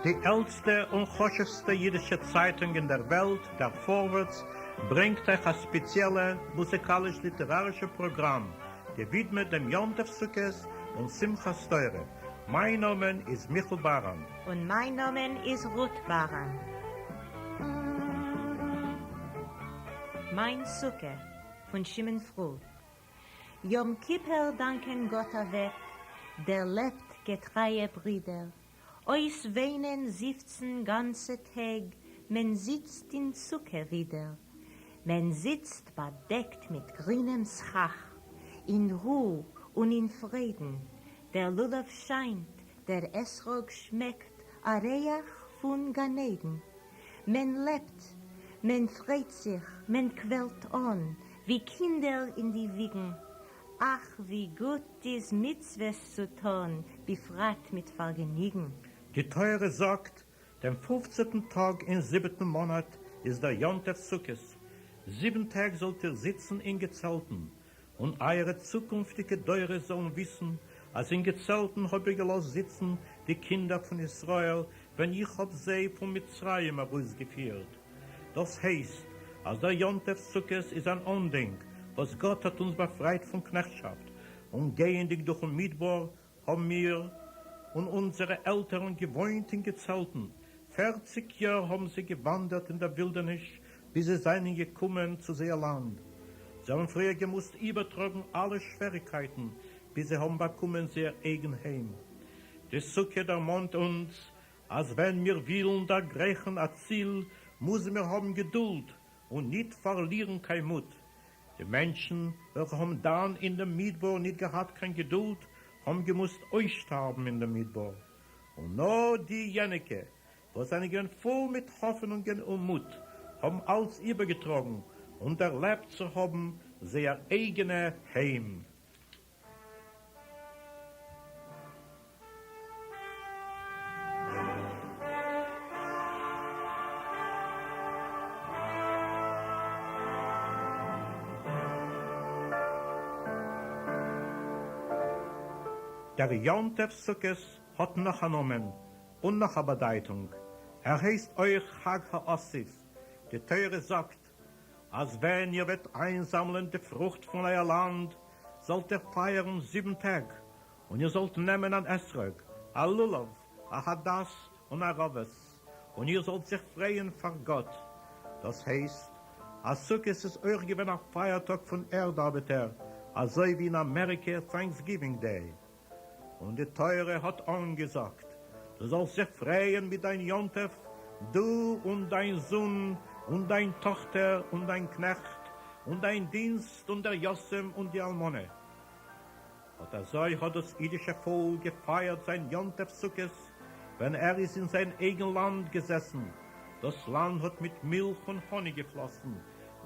די עלטסטע און חשובסטע יידישע צייטונג אין דער וועלט, דער פארווערטס, ברענגט אייך א ספעציעלע מוזיקאליש-ליטערארישע פראגראם, געווידמעט דעם יום טוב סוכות און שמחת תורה. מיין נאמען איז מיכל באראן. און מיין נאמען איז רות באראן. מיין סוכה, פון שמעון פרוד. יום כיפור דאנקען גאט אוועק, דערלעבט געטרייע ברידער, אויסוויינען זיפצן גאנצע טעג, מען זיצט אין סוכה ווידער, מען זיצט באדעקט מיט גרינעם סכך, אין רו און אין פריידן, דער לולב שיינט, דער אתרוג שמעקט, א ריח פון גן עדן. מען לעבט, מען פרייט זיך, מען קוועלט אן, ווי קינדער אין די וויגן. אך ווי גוט איז מצוות צו טון, בפרט מיט פארגעניגן. די תורה זאגט, דעם פופצעטן טאג אין זיבעטן מאנאט איז דער יום טוב סוכות, זיבן טעג זאלט איר זיצן אין געצעלטן, און אייערע צוקונפטיגע דורות זאלן וויסן, אז אין געצעלטן האב איך געלאזט זיצן די קינדער פון ישראל, ווען איך האב זיי פון מצרים ארויסגעפירט. דאס הייסט, אז דער יום טוב סוכות איז אן אנדענק וואס גאט האט אונז באפרייט פון קנעכטשאפט, און גייענדיג דורכן מדבר האבן מיר און אונזערע עלטערן געוואוינט אין געצעלטן, פערציג יאר האבן זיי געוואנדערט אין דער ווילדעניש ביז זיי זיינען געקומען צו זייער לאנד. זיי האבן פריער געמוזט איבערטראגן אלע שוועריקייטן ביז זיי האבן באקומען זייער אייגן היים. די סוכה דערמאנט אונז אז ווען מיר ווילן דערגרייכן א ציל מוזן מיר האבן געדולד און ניט פארלירן קיין מוט. די מענטשן, וועלכע האבן דאן אין דעם מדבר ניט געהאט קיין געדולד, האבן געמוזט אויסשטארבן אין דעם מדבר, און נאר די יעניקע, וואס זיינען געווען פול מיט האפענונגען און מוט, האבן אלץ איבערגעטראגן און דערלעבט צו האבן זייער אייגענע היים. דער יום טוב סוכות האט נאך א נאמען און נאך א באדייטונג, ער הייסט אויך חג האסיף, די תורה זאגט אז ווען איר וועט איינזאמלען די פרוכט פון אייער לאנד, זאלט איר פייערן זיבן טעג, און איר זאלט נעמען אן אתרוג, א לולב, א הדס און ערבות, און איר זאלט זיך פרייען פאר גאט. דאס הייסט, אז סוכות איז אויך געווען א פייערטאג פון ערד-ארבעטער, אזוי ווי אין אמעריקע Thanksgiving Day. און די תורה האט אנגעזאגט, דו זאלסט זיך פרייען מיט דיין יום טוב, דו און דיין זון און דיין טאכטער און דיין קנעכט און דיין דינסט און דער יתום און די אלמנה. אט אזוי האט דאס אידישע פאלק געפייערט זיין יום טוב סוכות, ווען ער איז אין זיין אייגן לאנד געזעסן, דאס לאנד האט מיט מילך און האניג געפלאסן,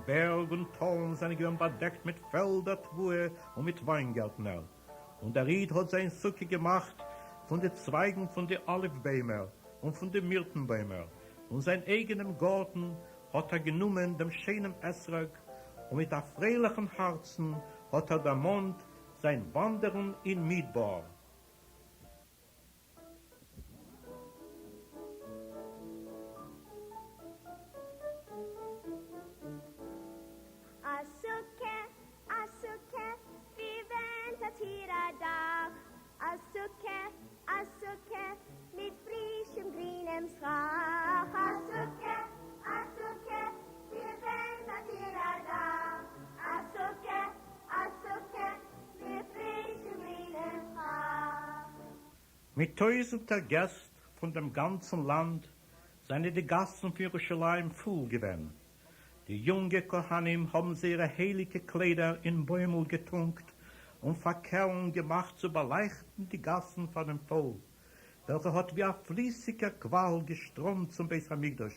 בערג און טאלן זענען געווען באדעקט מיט פעלדער תבואה און מיט וויינגערטנער. און דער איד האט זיין סוכה געמאכט פון די צווייגן פון די אליוו ביימער און פון די מירטן ביימער, און זיין אייגענעם גארטן האט ער גענומען דעם שיינעם אתרוג, און מיט א פרייליכן הארצן האט ער דערמאנט זיין וואנדערן אין מדבר. א סוכה, א סוכה, ווי ווענט א טיר א דאך. א סוכה, א סוכה, מיט פרישעם גרינעם סכך. א סוכה, א סוכה, ווי ווענט א טיר א דאך. א סוכה, א סוכה, מיט פרישעם גרינעם סכך. מיט טויזנטער געסט פון דעם גאנצן לאנד זענען די גאסן פון ירושלים פול געווען. די יונגע כהנים האבן זייערע הייליגע קליידער אין בוימל געטונקט און פאקעלן געמאכט צו באלייכטן די גאסן פאר דעם פאלק, וועלכע האט ווי א פליסיגער קוואל געשטראמט צום בית המקדש,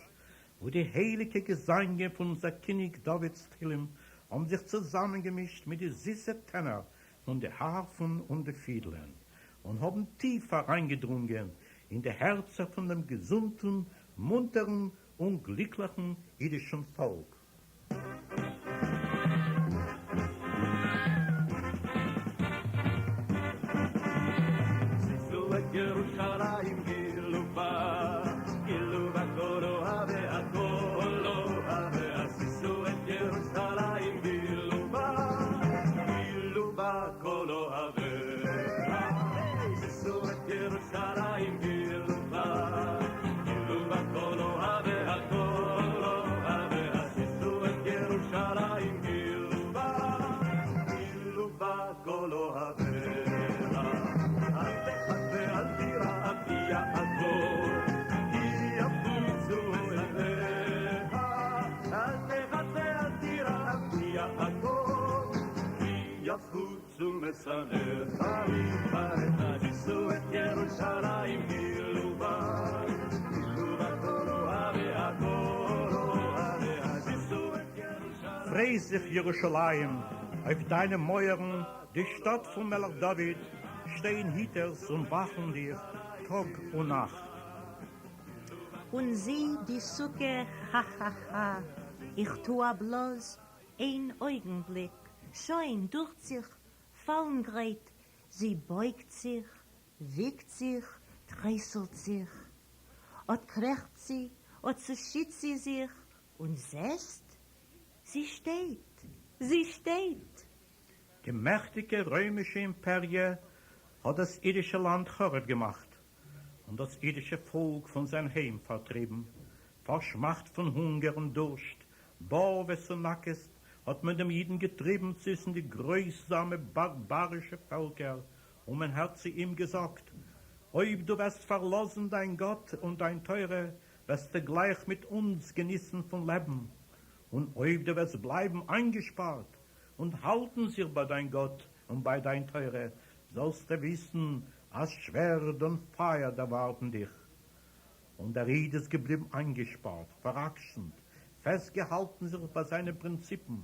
וואו די הייליגע געזאנגען פון אונזער קיניג דוד'ס תהילים האבן זיך צוזאמענגעמישט מיט די זיסע טענער פון די הארפן און די פידלען, און האבן טיף אריינגעדרונגען אין די הערצער פון דעם געזונטן, מונטערן און גליקליכן אידישן פאלק. שישו את ירושלים גילובה. פריי זיך, ירושלים, אויף דיינע מויערן, די שטאט פון מלך דוד, שטייען היטערס און וואכן דיך טאג און נאכט. און זי, די סוכה, כאַ-כאַ-כאַ, איך טו אַ בלאָז, איין אויגנבליק, שוין, דוכט זיך, פאַלן גרייט, זי בויגט זיך, וויגט זיך, טרייסלט זיך. אָט קרעכצט זי, אָט צעשיט זי זיך, און זעסט? זי שטייט! זי שטייט! די מעכטיגע רוימישע אימפעריע האט דאס אידישע לאנד חרוב געמאכט און דאס אידישע פאלק פון זיין היים פארטריבן, פארשמאכט פון הונגער און דורשט, בארוועס און נאקעט, האט מען דעם אידן געטריבן צווישן די גרויזאמע בארבארישע פעלקער, און מען האט צו אים געזאגט, אויב דו וועסט פארלאזן דיין גאט און דיין תורה, וועסטו גלייך מיט אונז געניסן פון לעבן, און אויב דו וועסט בלייבן איינגעשפארט און האלטן זיך ביי דיין גאט און ביי דיין תורה, זאלסטו וויסן אז שווערד און פייער דערווארטן דיך. און דער איד איז געבליבן איינגעשפארט, פאר'עקשנ'ט, פעסט געהאלטן זיך ביי זיינע פרינציפן,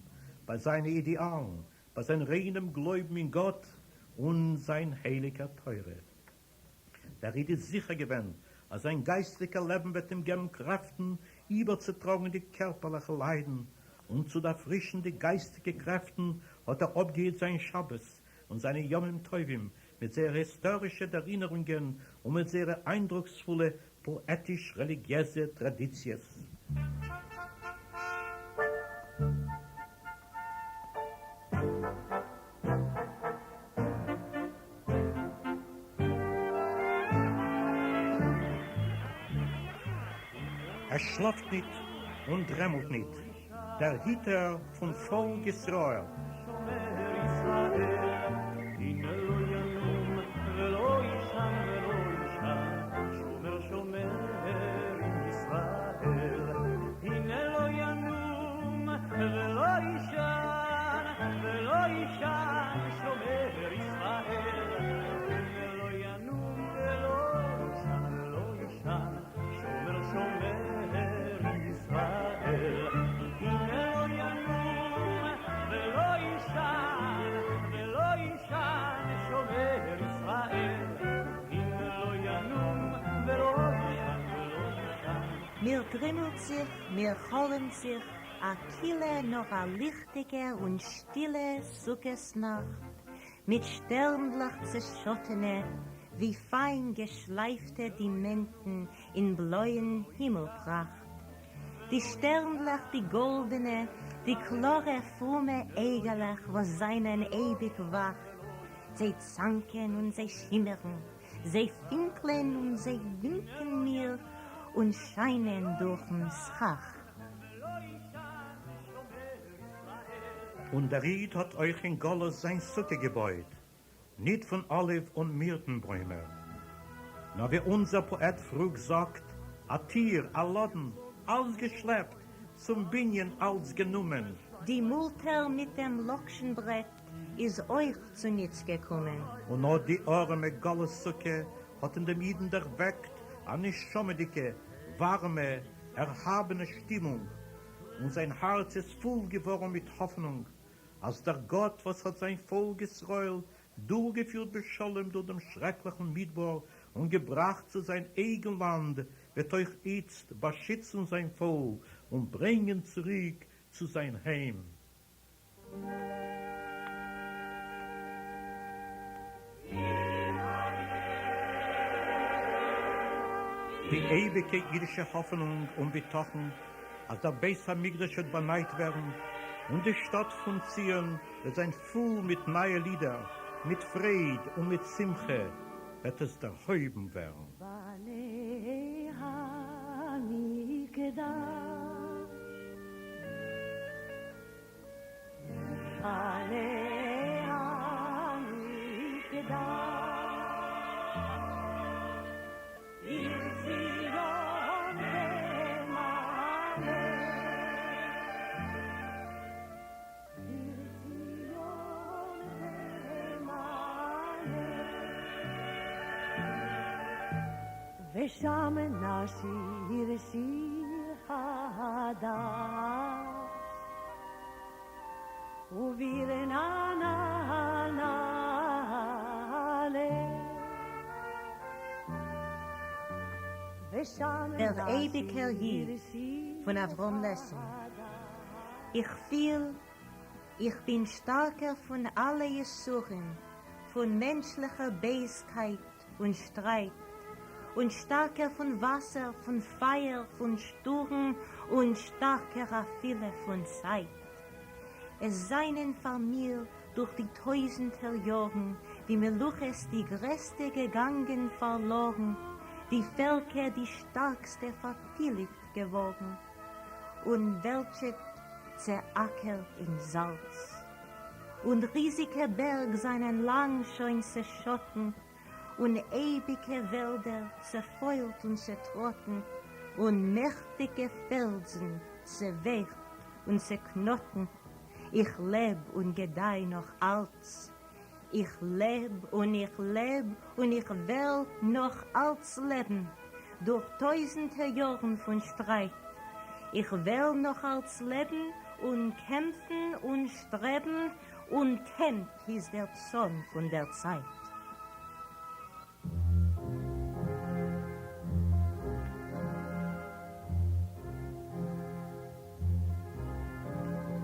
ביי זיינע אידעאלן, ביי זיין ריינעם גלויבן אין גאט און זיין הייליגער תורה. דער איד איז זיכער געווען אז זיין גייסטליכע לעבן וועט אים געבן קרעפטן איבערצוטראגן די קערפערליכע ליידן, און צו דערפרישן די גייסטיגע קרעפטן האט ער אפגעהיט זיין שבת און זיינע ימים טובים מיט זייערע היסטארישע דערינערונגען און מיט זייערע איינדרוקספולע פאעטיש-רעליגיעזע טראדיציעס. ער שלאפט ניט און דרעמלט ניט, דער היטער פון פאלק ישראל. מיר דרימלט זיך, מיר חלומט זיך, א קילע נאָר א ליכטיגע און שטילע סוכות נאכט, מיט שטערנדלעך צעשאָטענע, ווי פיין געשלייפטע דימענטן אין בלויען הימל-פראכט. די שטערנדלעך די גאָלדענע, די קלאָרע פרומע אייגעלעך וואָס זיינען אייביק וואך, זיי צאנקען און זיי שימערן, זיי פינקלען און זיי ווינקען מיר און שיינען דורכן סכך. און דער איד האט אויך אין גלות זיין סוכה געבויט, ניט פון אליוו און מירטן-בוימער, נאר ווי אונדזער פאעט פרוג זאגט, א טיר, א לאדן, אלץ געשלעפט, צום בנין אלץ גענומען. די מולטער מיט דעם לאקשן-ברעט איז אויך צוניץ געקומען. און אט די ארעמע גלות-סוכה האט אין דעם אידן דערוועקט א נשמה'דיגע, ווארעמע, ערהאבענע שטימונג, און זיין הארץ איז פול געווארן מיט האפענונג אז דער גאט וואס האט זיין פאלק ישראל דורכגעפירט בשלום דורך דעם שרעקליכן מדבר און געבראכט צו זיין אייגן לאנד, וועט אויך איצט באשיצן זיין פאלק און ברענגען צוריק צו זיין היים. די אייביגע אידישע האפענונג און בטחון אז דער בית המקדש וועט באנייט ווערן און די שטאט פון ציון וועט זיין פול מיט נייע לידער, מיט פרייד און מיט שמחה וועט עס דערהויבן ווערן. בנה המקדש. ושם נשיר שיר חדש וברננה נעלה ושם דער אייביקער איד נשיר שיר פון אברהם לעסין. איך פיל איך בין שטארקער פון אלע יסורים, פון מענטשליכער בייזקייט און שטרייט, און שטארקער פון וואסער, פון פייער, פון שטורם, און שטארקער אפילו פון צייט. עס זיינען פאר מיר דורך די טויזנטער יארן די מלוכות די גרעסטע געגאנגען פארלארן, די פעלקער די שטארקסטע פארטיליגט געווארן, און וועלטשעט צעאַקערט אין זאַלץ. און ריזיקע בערג זײַנען לאַנג שוין צעשאָטן, און אייביקע וועלדער צעפֿוילט און צעטראָטן, און מעכטיקע פֿעלדזן צעווייכט און צעקנאָטן. איך לעב און געדיי נאָך אַלץ. איך לעב און איך לעב און איך וועל נאָך אַלץ לעבן דורך טויזנטער יאָרן פֿון שטרײַט. איך וועל נאָך אַלץ לעבן און קעמפֿן און שטרעבן, און טעמפּ איז דער צאָן פֿון דער צײַט.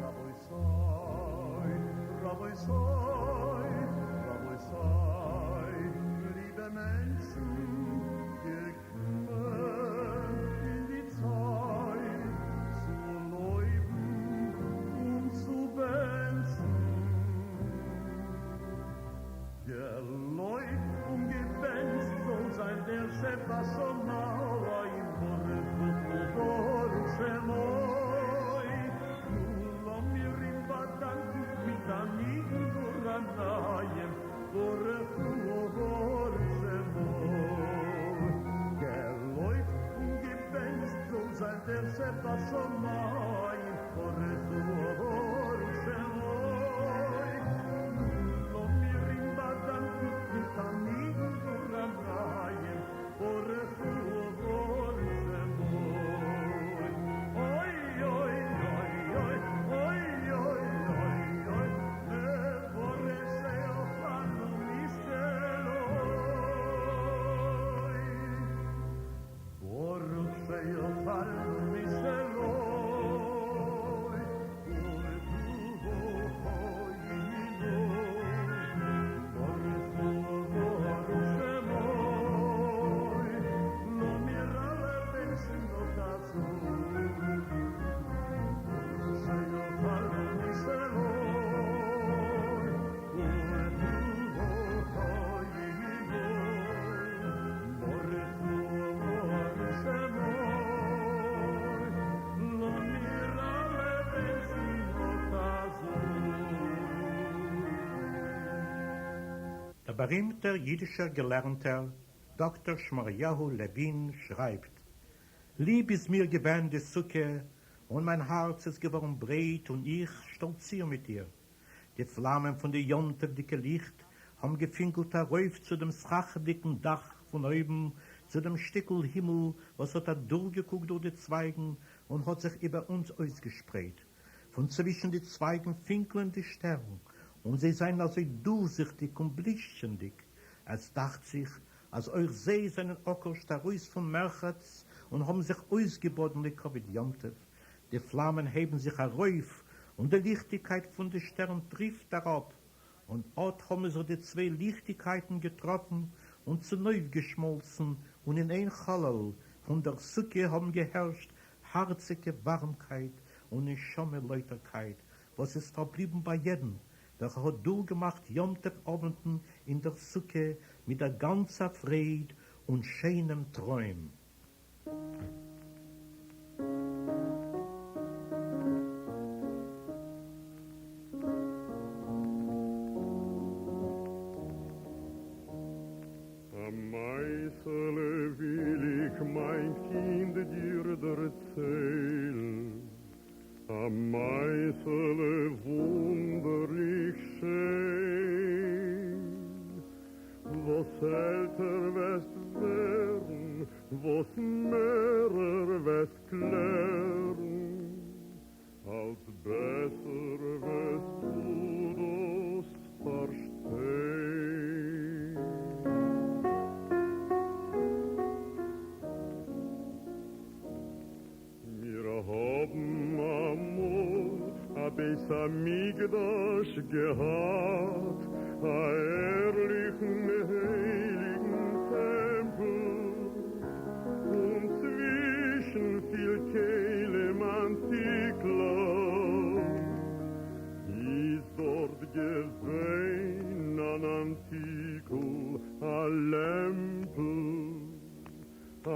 רבותי, רבותי, רבותי, ליבע מענטשן, געקומען אין די צייט צו לויבן און צו בענטשן. געלויבט און געבענטשט זאל זיין דער שבשמים ברוך הוא וברוך שמו. נו לאמיר אים באדאנקן מיט א ניגון גאר א נייעם, ברוך הוא וברוך שמו. געלויבט און געבענטשט זאל זיין דער שבשמים ברוך הוא וברוך שמו. נו לאמיר אים באדאנקן מיט א ניגון גאר א נייעם, ברוך הוא וברוך שמו. אוי אוי אוי אוי אוי אוי אוי אוי, מברך שאכלנו משלו. ברוך שאכלנו משלו. ברוך הוא וברוך שמו. לאמיר אלע בענטשן נאך אזוי. ברוך שאכלנו משלו. ברוך הוא וברוך שמו. לאמיר אלע בענטשן נאך אזוי. דער בארימטער יידישער געלערנטער דאקטאר שמריהו לעווין שרייבט, ליב איז מיר געווען די סוכה, און מיין הארץ איז געווארן ברייט און איך שטאלציר מיט איר. די פלאמען פון די יום-טוב'דיגע ליכט האבן געפינקלט ארויף צו דעם סכך'דיגן דאך פון אויבן, צו דעם שטיקל הימל וואס האט אדורכגעקוקט דורך די צווייגן און האט זיך איבער אונז אויסגעשפרייט. פון צווישן די צווייגן פינקלען די שטערן, און זיי זיינען אזוי דורכזיכטיג און בלישטשענדיג, עס דאכט זיך אז אויך זיי זענען אקארשט ארויס פון מרחץ און האבן זיך אויסגעבאדן לכבוד יום טוב. די פלאמען הייבן זיך ארויף און די ליכטיגקייט פון די שטערן טריפט אראפ, און אט האבן זיך די צוויי ליכטיגקייטן געטראפן און צונויפגעשמאלצן, און אין איין חלל פון דער סוכה האבן געהערשט הארציגע ווארעמקייט און נשמה לויטערקייט, וואס איז פארבליבן ביי יעדן וועלכער האט דורכגעמאכט יום טוב אוונטן אין דער סוכה מיט דער גאנצער פרייד און שיינעם טרוים. א מעשה'לע וויל איך מיין קינד דיר דערציילן, א מעשה'לע וואונדערליך שיין, וואס עלטער וועסט ווערן. בית המקדש געהאט, א ערליכן הייליגן טעמפל, און צווישן פיל כלים אנטיקלעך, איז דארט געווען אן אנטיקל, א לעמפל, א.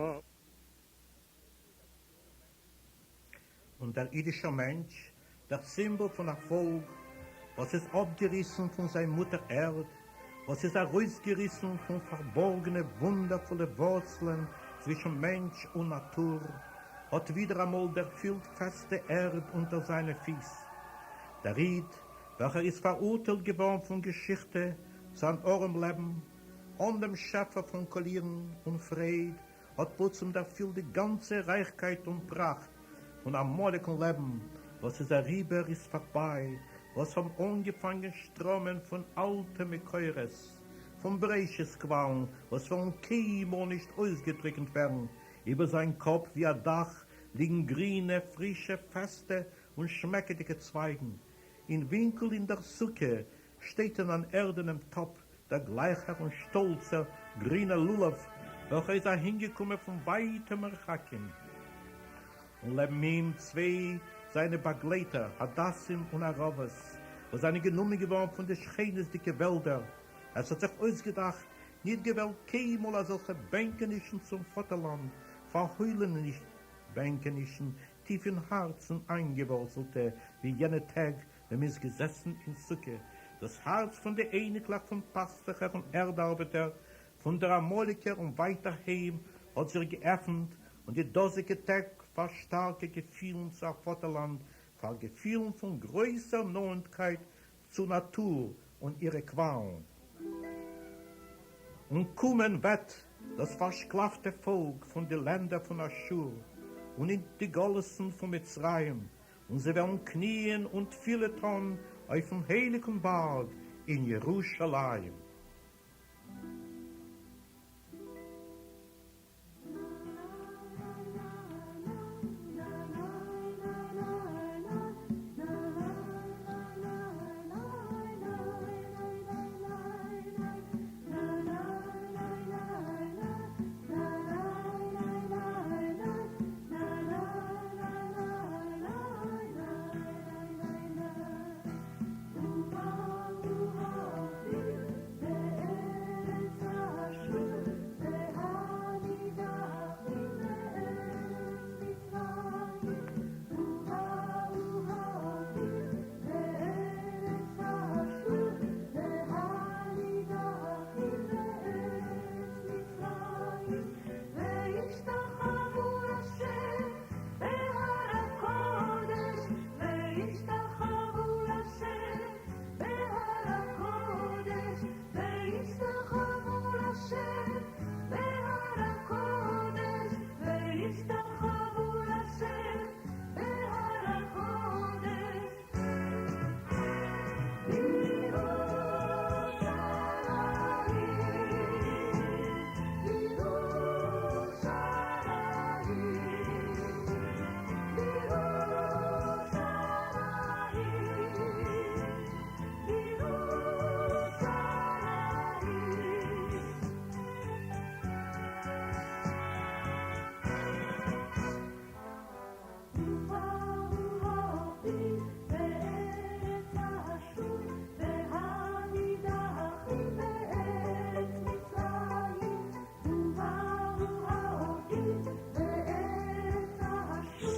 און דער אידישער מענטש, דער סימבאל פון א פאלק וואס איז אפגעריסן פון זיין מוטער ערד, וואס איז ארויסגעריסן פון פארבארגענע וואונדערפולע ווארצלען צווישן מענטש און נאטור, האט ווידעראמאל דערפילט פעסטע ערד אונטער זיינע פיס. דער איד, וועלכער איז פאראורטיילט געווארן פון געשיכטע צו אן ארעם לעבן, אן דעם שפע פון קאלירן און פרייד, האט פלוצים דערפילט די גאנצע רייכקייט און פראכט פון אמאליגן לעבן וואס איז אריבער איז פארביי, וואס האבן אנגעפאנגען שטראמען פון אלטע מקורות, פון בראשית קוואלן וואס וועלן קיינמאל נישט אויסגעטריקנט ווערן, איבער זיין קאפ ווי א דאך ליגן גרינע פרישע פעסטע און שמעקעדיגע צווייגן, אין ווינקל אין דער סוכה שטייט אין אן ערדענעם טאפ דער גלייכער און שטאלצער גרינער לולב וועלכער איז אהינגעקומען פון ווייטע מרחקים, און לעבן אים צוויי זיינע באגלייטער, הדסים און ערבות, וואס זענען גענומען געווארן פון די שכנות'דיגע וועלדער. עס האט זיך אויסגעדאכט, ניט געוועלט קיינמאל אזעלכע בענקענישן צום פאטערלאנד, פארהוילענע נישט בענקענישן, טיף אין הארצן איינגעווארצלטע, ווי יענע טעג ווען מ'איז געזעסן אין סוכה, דאס הארץ פון די אייניקלעך פון פאסטעכער און ערד-ארבעטער פון דער אמאליגער און ווייטער היים האט זיך געעפנט, און די דאזיגע טעג פאר שטארקע געפילן צו א פאטערלאנד, פאר געפילן פון גרויסער נאענטקייט צו נאטור און אירע קוואלן. און קומען וועט דאס פארשקלאפטע פאלק פון די לענדער פון אשור און אין די גלות'ן פון מצרים, און זיי וועלן קניען און תפילה טאן אויפן הייליגן בארג אין ירושלים.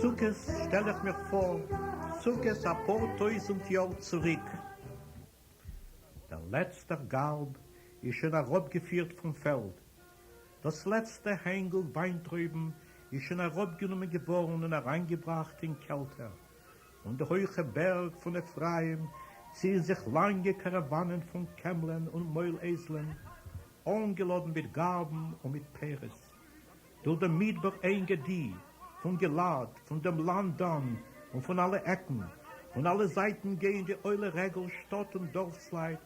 סוכות שטעל איך מיך פאר סוכות אפאר טויזענט יאר צוריק. דער לעצטער גארב איז שוין אראפגעפירט פון פעלד, דאס לעצטע הענגל וויינטרויבן איז שוין אראפגענומען געווארן און אריינגעבראכט אין קעלטער, און די הויכע בערג פון אפרים ציען זיך לאנגע קאראוואנען פון קעמלען און מויל-אייזלען, אנגעלאדן מיט גארבן און מיט פירות. דורך דעם מדבר עין גדי, פון גלעד, פון דעם לאנד דן, און פון אלע עקן, פון אלע זייטן גייען די עולי רגל שטאט און דארפסלייט,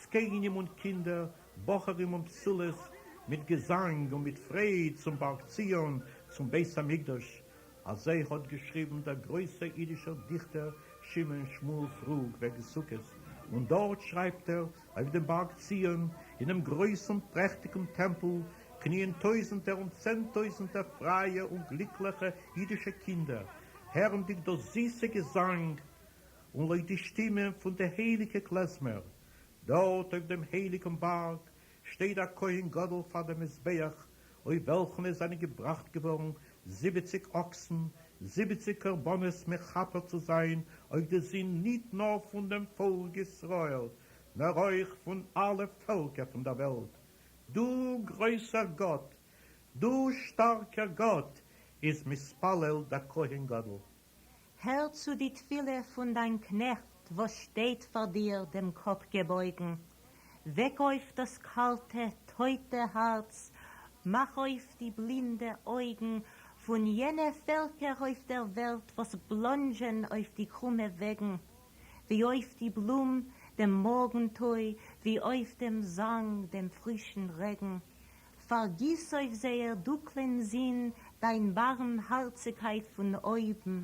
זקנים און קינדער, בחורים און בתולות, מיט געזאנג און מיט פרייד צום בארג ציון, צום בית המקדש. אזוי האט געשריבן דער גרויסער אידישער דיכטער. שמעון שמואל פרוג וועגן סוכות, און דארט שרייבט ער, אויף דעם בארג ציון, אינעם גרויסן פרעכטיגן טעמפל, קניען טויזנטער און צענטויזנטער פרייע און גליקליכע אידישע קינדער, הערנדיג דאס זיסע געזאנג און לויט די שטימען פון די הייליגע קלעזמער. דארט אויף דעם הייליגן בארג שטייט דער כהן גדול פאר דעם מזבח, אויף וועלכן עס זענען געבראכט געווארן זיבעציק אקסן, זיבעציק קרבנות מכפר צו זיין אויף די זינד ניט נאר פון דעם פאלק ישראל, נאר אויך פון אלע פעלקער פון דער וועלט. דו גרויסער גאט, דו שטארקער גאט, איז מתפלל דער כהן גדול. הער צו די תפילה פון דיין קנעכט וואס שטייט פאר דיר דעם קאפ געבויגן, וועק אויף דאס קאלטע טויטע הארץ, מאך אויף די בלינדע אויגן פון יענע פעלקער אויף דער וועלט וואס בלאנדזשען אויף די קרומע וועגן, ווי אויף די בלום דעם מארגן-טוי, ווי אויף דעם זאנג דעם פרישן רעגן. פארגיס אויף זייער דוקלען זין דיין בארעמהארציגקייט פון אויבן,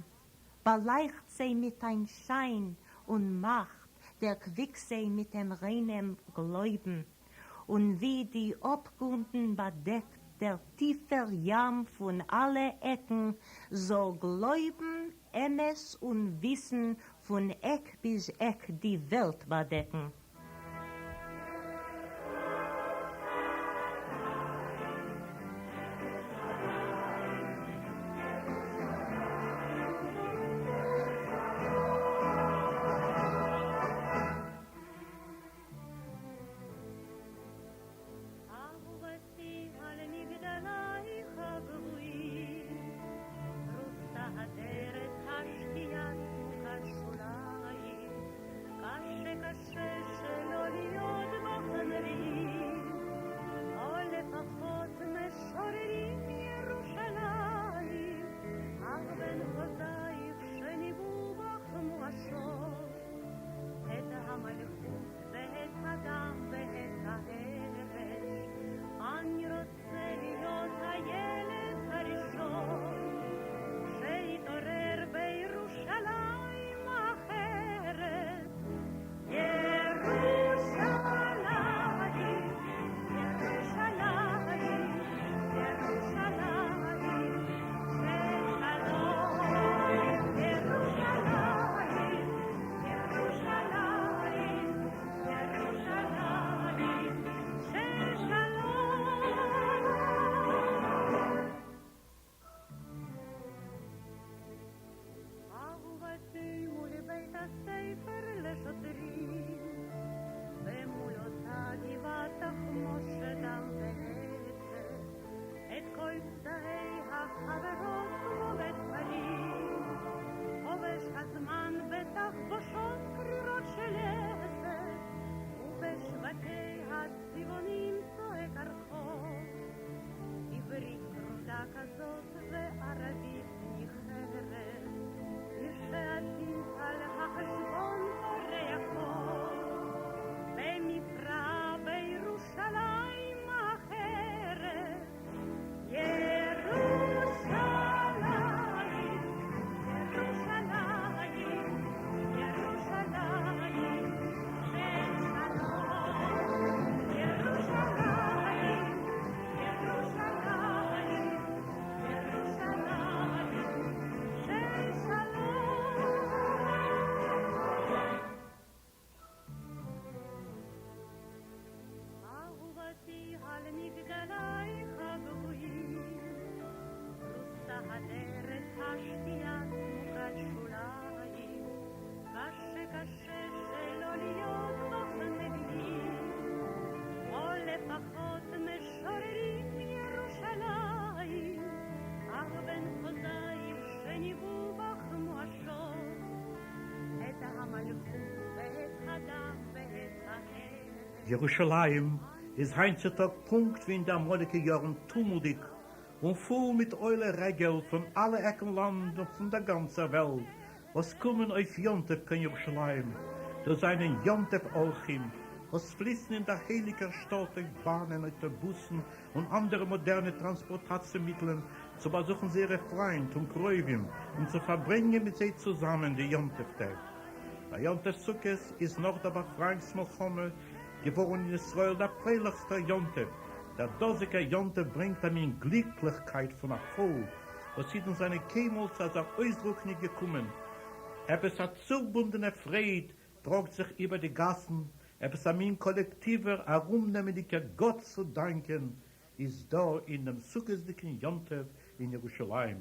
באלייכט זיי מיט דיין שיין און מאכט, דערקוויק זיי מיט דעם ריינעם גלויבן, און ווי די אפגרונטן באדעקט דער טיפער ים פון אלע עקן, זאל גלויבן, אמת און וויסן פון עק ביז עק די וועלט באדעקן. אהובתי על מגדליך הגבוהים, פרוסה הדרך השקיעה סמוכת שוליים, קשה קשה שלא להיות בך נביאים, או לפחות משוררים ירושלים, אך בין חוזייך שניבאו בך מואשות, את המלכות ואת הדם ואת ההרס, אני רוצה להיות הילד הראשון שיתעורר בירושלים האחרת. ירושלים, ירושלים, ירושלים של שלום. ירושלים, ירושלים, ירושלים של שלום. אהובתי מול בית הספר לשוטרים, ומול אותה גבעת תחמושת דם ועצב, את כל צדעי החברות כמו בתפרים, חובש הזמן בתחבושות קרירות של עשב, ובשווקי הצבעונים צועק הרחוב, עברית כרודה כזאת וערבית ניחרת, כשעתיד על החשבון פורח חור, במפרעה בירושלים האחרת. ירושלים, ירושלים, ירושלים של שלום. ירושלים, ירושלים, ירושלים של שלום. אהובתי על מגדליך הגבוהים, פרוסה הדרך השקיעה סמוכת שוליים, קשה קשה שלא להיות בך נביאים, או לפחות משוררים ירושלים, אך בין חוזייך שניבאו בך מואשות, את המלכות ואת הדם ואת ההרס. ירושלים איז היינט צו טאג פונקט ווי אין די אמאליגע יארן טומלדיג און פול מיט עולי רגל פון אלע עקן לאנד און פון דער גאנצער וועלט וואס קומען אויף יום טוב קיין ירושלים. דאס זענען יום טוב אורחים וואס פליסן אין דער הייליגער שטאט אויף באנען, אויטאבוסן און אנדערע מאדערנע טראנספארטאציע מיטלען. צו באזוכן זייערע פריינט און קרובים און צו פארברענגען מיט זיי צוזאמען די יום טוב טעג. דער יום טוב סוכות איז נאך דער באפרייאונגס מלחמה געווארן אין ישראל דער פרייליכסטער יום טוב. דער דאזיגער יום טוב ברענגט א מין גליקליכקייט פון א פאלק וואס אידן זענען קיינמאל צו אזא אויסדרוק ניט געקומען. עפעס א צובונדענע פרייד טראגט זיך איבער די גאסן, עפעס א מין קאלעקטיווער ארומנעמענדיגער גאט צו דאנקען איז דא אין דעם סוכות'דיגן יום טוב אין ירושלים.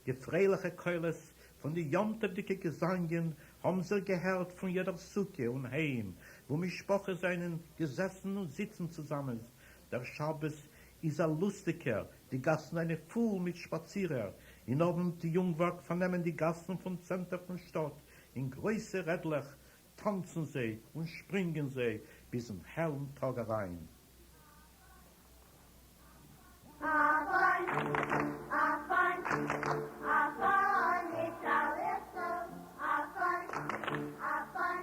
די פרייליכע קולות פון די יום טוב'דיגע געזאנגען האבן זיך געהערט פון יעדער סוכה און היים וואו משפחות זענען געזעסן און זיצן צוזאמען. דער שבת איז א לוסטיגער, די גאסן זענען פול מיט שפאצירער, אין אוונט די יונגווארג פארנעמען די גאסן פון צענטער פון שטאט, אין גרויסע רעדלעך טאנצן זיי און שפרינגען זיי ביזן העלן טאג אריין. א פאן, א פאן, א פאן מיט א ליכטל, א פאן, א פאן,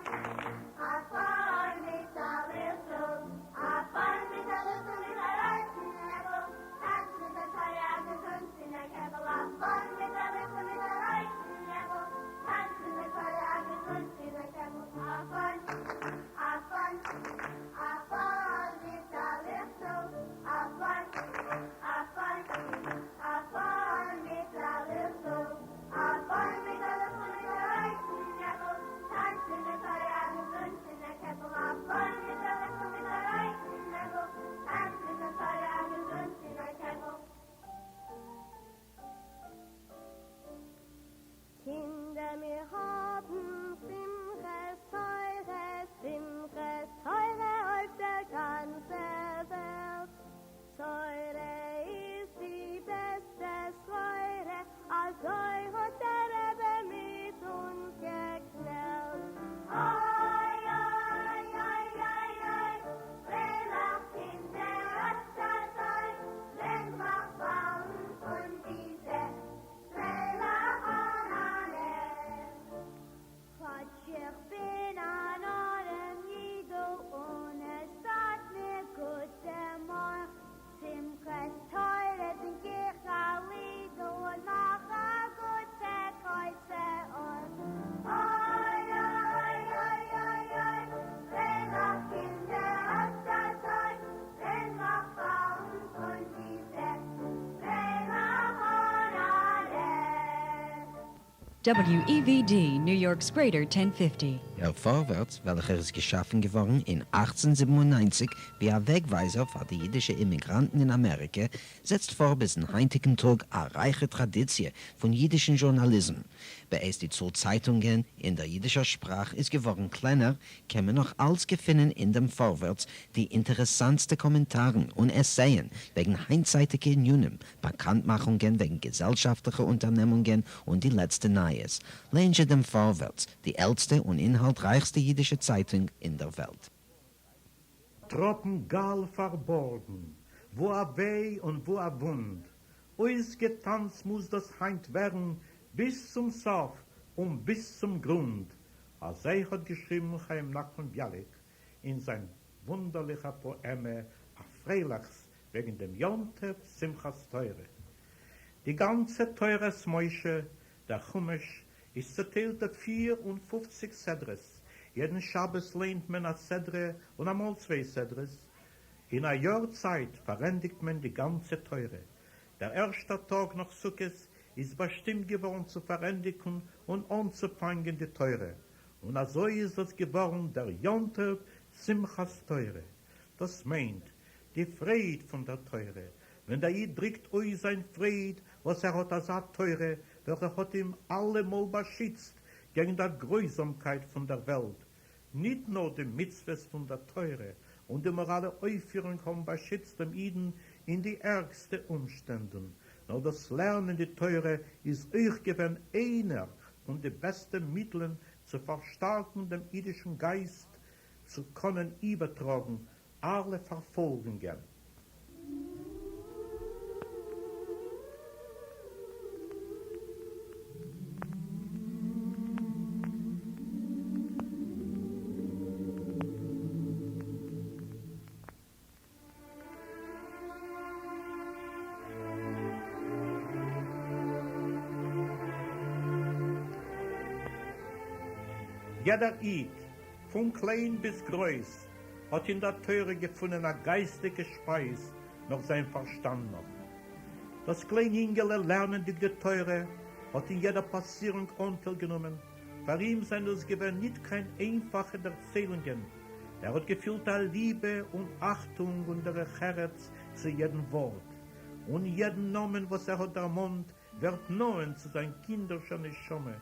א פאן מיט א ליכטל, א פאן מיט א ליכטל מיט א רויטן נעפל, טאנצט מיט א תורה א געזונט אין א קעפל, א פאן מיט א ליכטל מיט א רויטן נעפל, טאנצט מיט א תורה א געזונט אין א קעפל, א פאן, א פאן, א פאן מיט א ליכטל, א פאן, א פאן, א פאן מיט א ליכטל, א פאן מיט א ליכטל מיט א רויטן נעפל, טאנצט מיט א תורה א געזונט אין א קעפל, א פאן מיט א ליכטל מיט א רויטן נעפל, טאנצט מיט א תורה א געזונט אין א קעפל. קינדער מיר האבן שמחת תורה, שמחת תורה אויף דער גאנצער וועלט, תורה איז די בעסטע סחורה, אזוי האט דער רבי מיט אונז געקנעלט. אוי אוי אוי אוי אוי, פרייליך קינדער אט אזוי, רענדלעך פאלן פון די זעק. פרייליך אן אן עק. כאטש איך בין אן ארעם אידל און עס דארף מיר גוט דער מח, שמחת תורה זינג איך א לידל און מאך א גוטע כוסע אויך. אוי אוי אוי אוי אוי, פרייליך קינדער אט אזוי, רענדלעך פאלן פון די זעק. WEVD, New York's Greater 1050. דער פֿאָרווערטס, וועלכער איז געשאַפֿן געוואָרן אין 1897 ווי אַ וועגווײַזער פֿאַר די ייִדישע אימיגראַנטן אין אַמעריקע, זעצט פֿאָר ביזן הײַנטיקן טאָג אַ רײַכע טראַדיציע פֿון ייִדישן זשורנאַליזם. בעת די צאָל צײַטונגען אין דער ייִדישער שפּראַך איז געוואָרן קלענער, קען מען נאך אלץ געפינען אין דעם פארווערטס די אינטערעסאנטסטע קאמענטארן און עסייען וועגן היינטצייטיגע ענינים, באקאנטמאכונגען וועגן געזעלשאפטליכע אונטערנעמונגען און די לעצטע נייעס. לייענט זשע דעם פארווערטס, די עלטסטע און אינהאלטרייכסטע אידישע צייטונג אין דער וועלט. טראפן גאל פארבארגן, וואו א וויי און וואו א וואונד, אויסגעטאנצט מוז דאס היינט ווערן ביז צום סוף און ביז צום גרונד, אזוי האט געשריבן חיים נחמן ביאליק אין זיין וואונדערליכער פאעמע א פרייליכס וועגן דעם יום טוב שמחת תורה. די גאנצע תורת משה, דער חומש, איז צוטיילט אויף 54 סדרות, יעדן שבת ליינט מען א סדרה און אמאל צוויי סדרות, אין א יאר צייט פארענדיגט מען די גאנצע תורה. דער ערשטער טאג נאך סוכות איז באשטימט געווארן צו פארענדיגן און אנצופאנגען די תורה, און אזוי איז דאס געווארן דער יום טוב שמחת תורה, דאס מיינט די פרייד פון דער תורה, ווען דער איד דריקט אויס זיין פרייד וואס ער האט אזא תורה וועלכע האט אים אלעמאל באשיצט קעגן דער גרויזאמקייט פון דער וועלט, ניט נאר די מצוות פון דער תורה און די מאראלע אויפפירונג האבן באשיצט דעם אידן אין די ערגסטע אומשטענדן, נאר דאס לערנען די תורה איז אויך געווען איינער פון די בעסטע מיטלען צו פארשטארקן דעם אידישן גייסט צו קאנען איבערטראגן אלע פארפאלגונגען. יעדער איד, פון קליין ביז גרויס, האט אין דער תורה געפונען א גייסטיגע שפייז נאך זיין פארשטאנד נאך. דאס קליין אינגעלע לערנענדיג די תורה האט אין יעדער פאסירונג אנטייל גענומען, פאר אים זענען דאס געווען ניט קיין איינפאכע דערציילונגען, ער האט געפילט א ליבע און אכטונג און דרך ארץ צו יעדן ווארט און יעדן נאמען וואס ער האט דערמאנט ווערט נאענט צו זיין קינדערשער נשמה,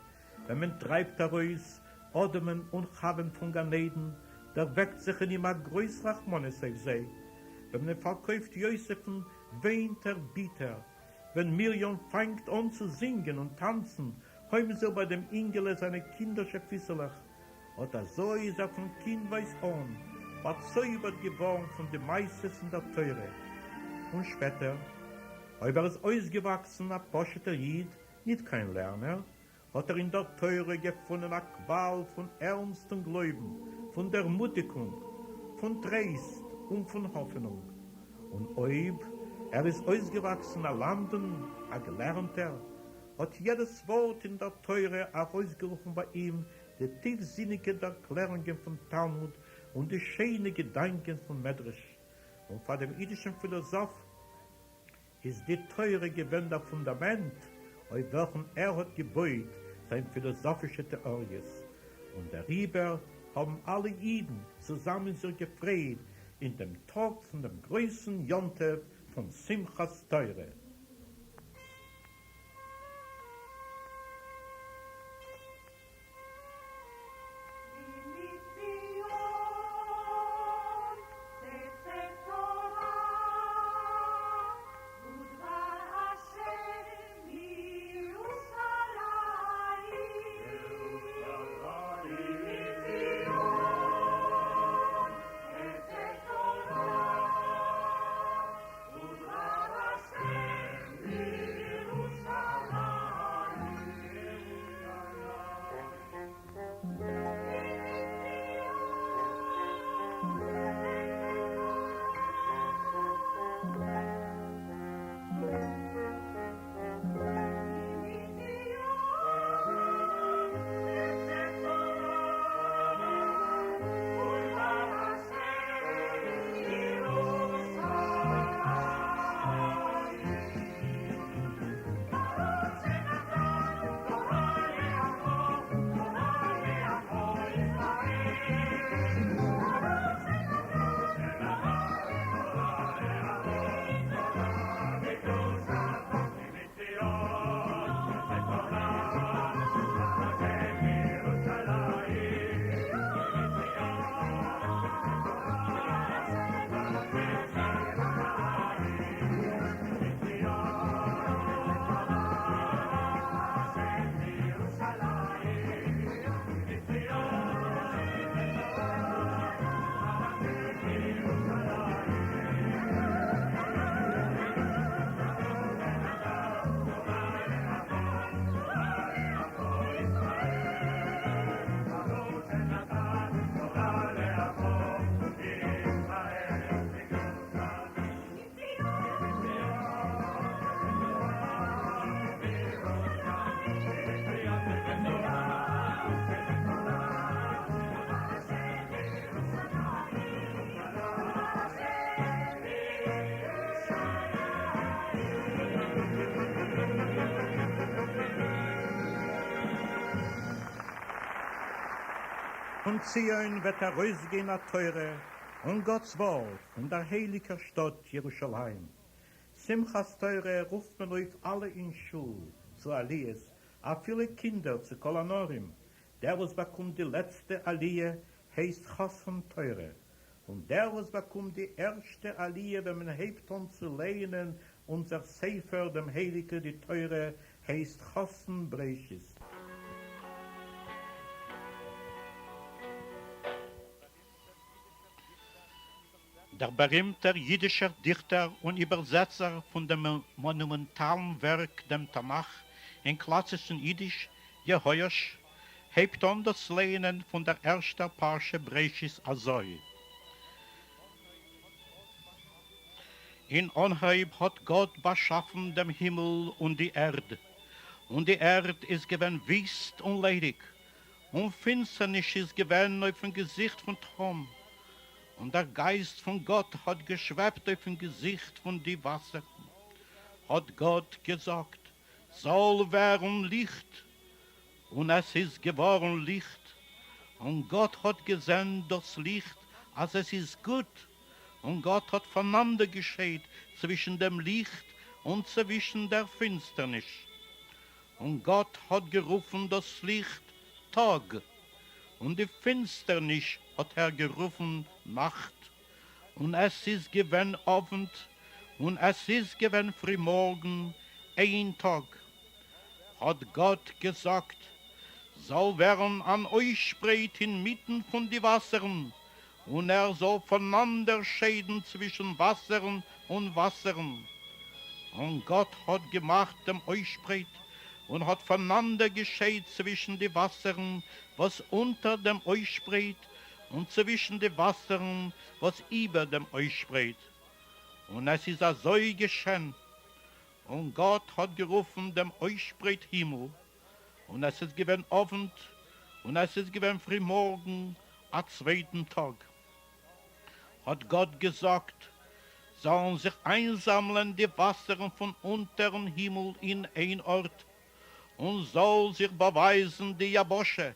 ווען מען טרייבט ארויס אדם'ן און חווה'ן פון גן עדן, דערוועקט זיך אין אים א גרויס רחמנות אויף זיי, ווען מען פארקויפט יוסף'ן וויינט ער ביטער, ווען מרים פאנגט אן צו זינגען און טאנצן, הויבן זיך ביי דעם אינגעלע זיינע קינדערשע פיסעלעך, אט אזוי איז ער פון קינדווייז אן באצויבערט געווארן פון די מעשות אין דער תורה, און שפעטער, אויב ער איז אויסגעוואקסן א פשוט'ער איד, ניט קיין לערנער, האט ער אין דער תורה געפונען א קוואל פון ערנסטן גלויבן, פון דערמוטיקונג, פון טרייסט און פון האפענונג. און אויב ער איז אויסגעוואקסן א למדן, א געלערנטער, האט יעדעס ווארט אין דער תורה ארויסגערופן ביי אים די טיפזיניקע דערקלערונגען פון תלמוד און די שיינע געדאנקען פון מדרש. און פאר דעם אידישן פילאזאף איז די תורה געווען דער פונדאמענט אויף וועלכן ער האט געבויט זיין פילאזאפישע טעאריעס, און דעריבער האבן אלע אידן צוזאמען זיך געפרייט אין דעם טאג פון דעם גרויסן יום טוב פון שמחת תורה. פון ציון וועט ארויסגיין א תורה און גאט'ס ווארט פון דער הייליגער שטאט ירושלים. שמחת תורה רופט מען אויף אלע אין שול צו עליות, אפילו קינדער צו כל הנערים, דער וואס באקומט די לעצטע עליה הייסט חתן תורה, און דער וואס באקומט די ערשטע עליה ווען מען הייבט אן צו לייענען אונזער ספר דעם הייליגע די תורה הייסט חתן בראשית. דער בארימטער יידישער דיכטער און איבערזעצער פון דעם מאנומענטאלן ווערק דעם תנך אין קלאסישן יידיש, יהואש, הייבט אן דאס לייענען פון דער ערשטער פרשה בראשית אזוי, אין אנהויב האט גאט באשאפן דעם הימל און די ערד, און די ערד איז געווען וויסט און ליידיג. און פֿינצטערניש איז געווען אויפֿן געזיכט פֿון תּהום, און דער גייסט פֿון גאָט האָט געשוועבט אויפֿן געזיכט פֿון די וואַסערן. האָט גאָט געזאָגט, זאָל ווערן ליכט, און עס איז געוואָרן ליכט. און גאָט האָט געזען דאָס ליכט, אַז עס איז גוט, און גאָט האָט פֿאַנאַנדערגעשיידט צווישן דעם ליכט און צווישן דער פֿינצטערניש. און גאָט האָט גערופֿן דאָס ליכט טאָג, און די פֿינצטערניש האָט ער גערופֿן נאַכט. און עס איז געווען אָוונט, און עס איז געווען פֿרימאָרגן, איין טאָג. האָט גאָט געזאָגט, זאָל ווערן אַן אויסשפּרייט אין מיטן פֿון די וואַסערן, און ער זאָל פֿונאַנדערשיידן צווישן וואַסערן און וואַסערן. און גאָט האָט געמאַכט דעם אויסשפּרייט, און האָט פֿונאַנדערגעשיידט צווישן די וואַסערן וואָס אונטער דעם אויסשפּרייט, און צווישן די וואַסערן וואָס איבער דעם אויסשפּרייט. און עס איז אַזוי געשען. און גאָט האָט גערופֿן דעם אויסשפּרייט הימל, און עס איז געווען אָוונט, און עס איז געווען פֿרימאָרגן אַ צווייטן טאָג. האָט גאָט געזאָגט, זאָלן זיך אײַנזאַמלען די וואַסערן פֿון אונטערן הימל אין איין אָרט, און זאָל זיך באַווײַזן די יבשה.